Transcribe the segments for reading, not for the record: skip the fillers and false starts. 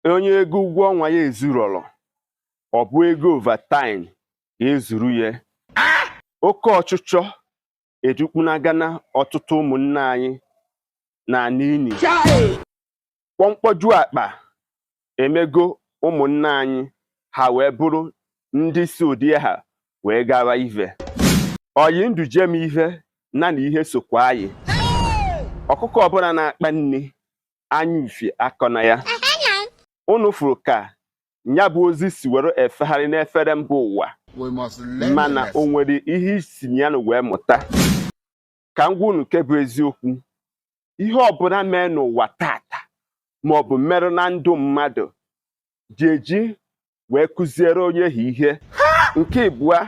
Onye ego ụgwọ ọnwa ya ezurọlọ, ọ bụ ego overtime ga-ezuru ya. Oke ọchịchọ edukpunagana ọtụtụ ụmụnne anyị na ini. Kpọmkpọju akpa emego ụmụnne anyị ha wee bụrụ ndị si ụdị ha wee gawa ive. Oyi ndụ jem ive na na ihe sokwa anyị. Ọkụkọ ọbụla na-akpa nri, anya ufie akọ na ya. Unu fụrụ ka ya bụ ozi si were efegharị n'efere mba ụwa, mana o nwere ihe isi ya na wee mụta. Ka m gwa unu nke bụ eziokwu: ihe ọbụla mee n'ụwa tata maọbụ merụ na ndụ mmadụ ji eji wee kụziere onye ha ihe. Nke ịbụa,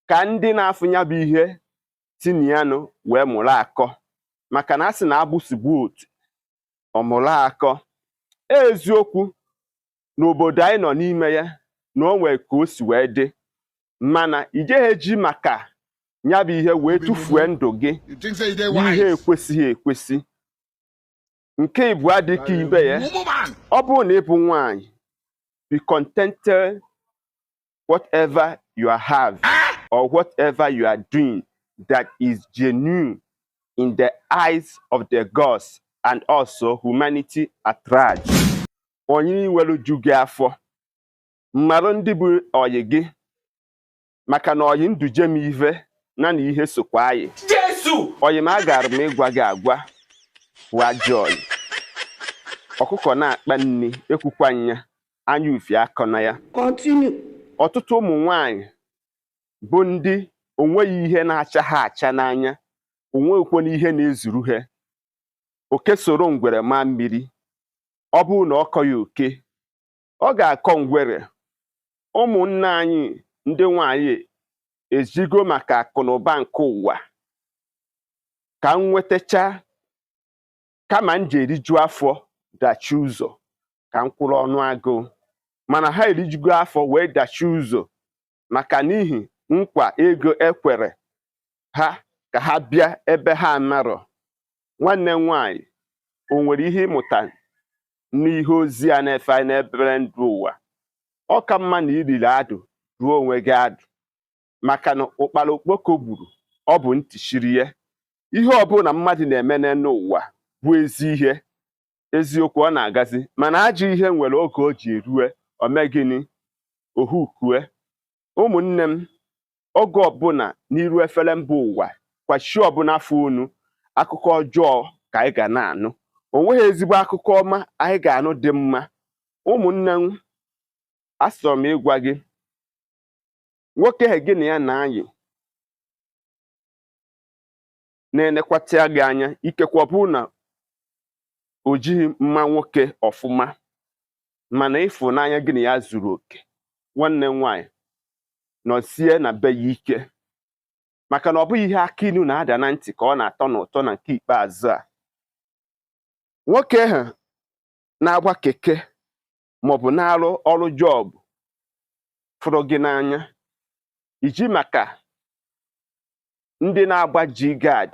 ka ndị na-afụ ya bụ ihe tinyanụ wee mụrụ akọ, maka na a sị na agbụsị gbuo otu ọmụrụ akọ. Eziokwu, n'obodo anyị nọ n'ime ya na o nwere ka o si wee dị, mana ijeghe ji maka ya bụ ihe wee tụfuo ndụ gị n'ihe ekwesịghị ekwesị. Nke ịbụa dị ka ibe ya, ọ bụrụ na ị bụ nwaanyị, be contented whatever you have or whatever you are doing that is genuine in the eyes of the gods and also humanity at large. Onye nwere ju gị afọ, mmarụ ndị bụ oyi gị, maka na oyi ndụ jem ive na na ihe sokwa anyị. Oyi m, agara m ịgwa gị agwa bụ ajọ oyi. Ọkụkọ na-akpa nri, ekwukwa nya anya ufie akọ na ya. Continue. Ọtụtụ ụmụ nwanyị bụ ndị onweghị ihe na-acha ha acha n'anya, onweghịkwana ihe na-ezuru ha. Oke soro ngwere maa mmiri, ọ bụrụ na ọ kọghị oke, ọ ga-akọ ngwere. Ụmụnne anyị ndị nwanyị ejigo maka akụ na ụba nke ụwa ka m nwetacha, kama m ji eriju afọ dachie ụzọ ka m kwụrụ ọnụ agụụ. Mana ha erijugo afọ wee dachie ụzọ maka n'ihi nkwa ego ekwere ha ka ha bịa ebe ha marọ. Nwanne m nwaanyị, o nwere ihe ịmụta n'ihe ozi a na-efe anyị n'ebere ndụ ụwa? Ọ ka mma na iriri adụ ruo onwe gị adụ, maka na ụkpara okpoko gburu, ọ bụ ntị chiri ya. Ihe ọbụla mmadụ na-eme n'elu ụwa bụ ezi ihe, eziokwu, ọ na-agazi, mana ajọ ihe nwere oge o ji erue ome gịnị ohukue. Ụmụnne m, oge ọbụla n'iru efere mba ụwa kwachi ọbụla afọ unu, akụkọ ọjọọ ka anyị ga na-anụ. O nweghị ezigbo akụkọ ọma anyị ga-anụ dị mma. Ụmụnne m, asọrọ m ịgwa gị, nwoke ahụ gị na ya na-ayị na-enekwata gị anya, ikekwe ọ bụrụ na o jighị mma nwoke ọfụma, mana ịfụnanya gị na ya zuru oke. Nwanne m nwaanyị, nọsie na be ya ike, maka na ọ bụghị ihe aka inu na-ada na ntị ka ọ na-atọ n'ụtọ. Na nke ikpeazụ a, nwoke ahụ na-agba keke maọbụ na-arụ ọrụ job fụrụ gị n'anya, iji maka ndị na-agba jigad,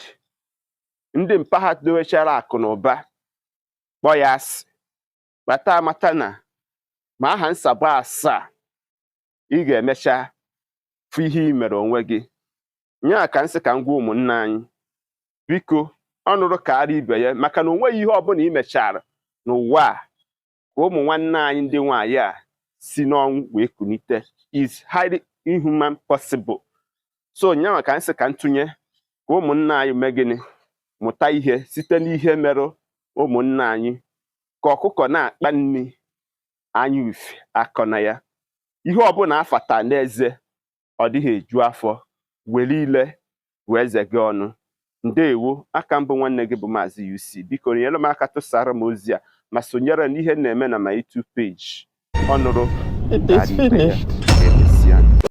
ndị mpaghara dowechara akụ na ụba, kpọọ ya asị. Kpata amata na ma aha nsagbu asaa, ị ga-emecha fụ ihe ị mere onwe gị. Nya ka nsị ka m gwa ụmụnne anyị, biko, ọ nụrụ ka ara ibe ya, maka na o nweghị ihe ọbụla ị mechara n'ụwa a ka ụmụ nwanne anyị ndị nwaanyị a si n'ọnwụ wee kunite is highly inhuman possible. So nyanwa ka nsị ka ntụnye ka ụmụnne anyị mee gịnị, mụta ihe site n'ihe merụ ụmụnne anyị. Ka ọkụkọ na-akpa nri, anya ufe akọ na ya. Ihe ọbụla afata n'eze, ọ dịghị eju afọ. Were ile bụ eze gị ọnụ. Ndeewo. Aka mbụ, nwanne gị bụ Maazị UC. Biko nyere m aka tụsara m ozi a ma sonyere n'ihe na-eme na my YouTube page. Ọ nụrụ It is karịa ibe ya. finished. Emesịa.